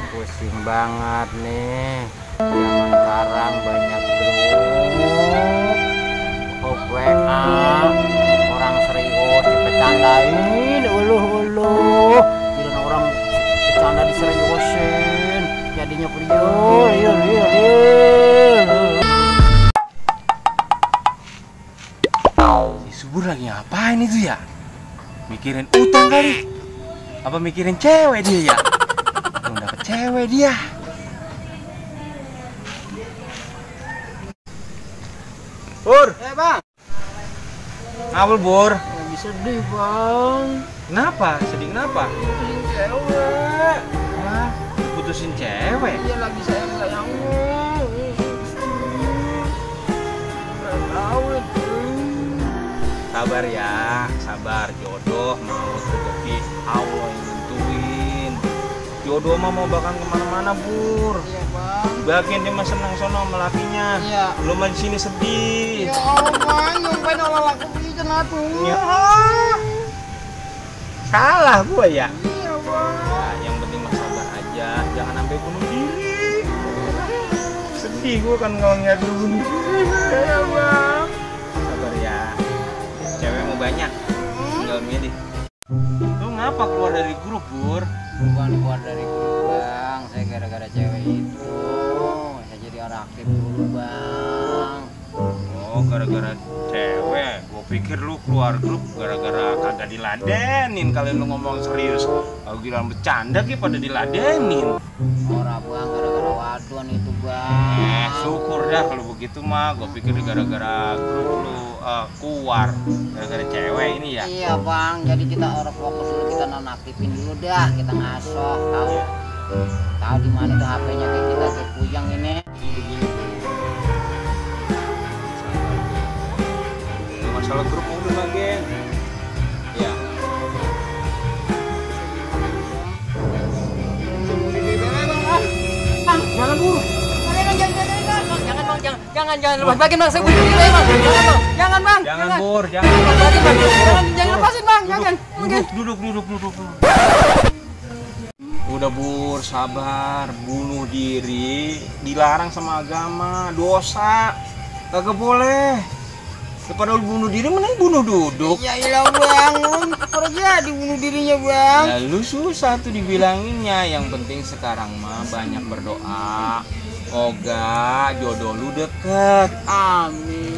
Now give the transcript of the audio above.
Pusing banget nih. Zaman sekarang banyak grup WA, orang serius dipecandain, uluh. Kira orang bercanda diseriusin, jadinya liur. Si Subur lagi ngapain itu ya? Mikirin utang kali? Apa mikirin cewek dia ya? Belum dapet cewek dia. Bur! Bang, Ngapul Bur? lagi sedih bang. Kenapa? Sedih kenapa? Putusin cewek. Wah, putusin cewek? Dia lagi sayangnya. Nggak tahu itu. Sabar ya, sabar. Jodoh mau rezeki Allah yang nentuin. Jodoh mah mau bakal kemana-mana Bur. Iya bang. Bagian dia mah senang sono sama lakinya. Iya. Lu mah di sini sedih. Ya Allah bang, nyumpain olah laku begini tuh. Ya. Salah gua ya. Iya bang. Ya, yang penting mah sabar aja, jangan sampai bunuh diri. Sedih gua kan kalau ngeliat lu bunuh diri. Iya bang. Sabar ya. Cewek mau banyak, tinggal milih. Lu ngapa keluar dari grup, Bur? Bukan keluar dari grup bang, saya gara-gara cewek itu. Saya jadi orang aktif dulu bang. Oh, gara-gara cewek. Gua pikir lu keluar grup gara-gara kagak diladenin. Kalau lu ngomong serius, kalau bilang bercanda ki pada diladenin. Orang bang, gara-gara waduan itu bang. Syukur dah kalau begitu mah. Gua pikir gara-gara grup lu keluar gara-gara cewek ini ya. Iya bang, jadi kita orang fokus dulu, kita nonaktifin dulu dah, kita ngasoh, tahu di mana tuh HP-nya kayak kita kayak puyang ini. Masalah grup udah bagian. Ya. Bang, jangan buru. Jangan lepas bagian bang, saya bunuh diri bang. Jangan bang. Jangan Bur, jangan. Bagian bang, jangan lepasin bang, jangan. Duduk. Udah Bur, sabar. Bunuh diri dilarang sama agama, dosa. Kagak boleh. Daripada lu bunuh diri, mending bunuh duduk. Ya ilah bang, orang jadi bunuh dirinya bang. Ya lu susah tuh dibilanginnya. Yang penting sekarang mah banyak berdoa. Semoga jodoh lu deket. Amin.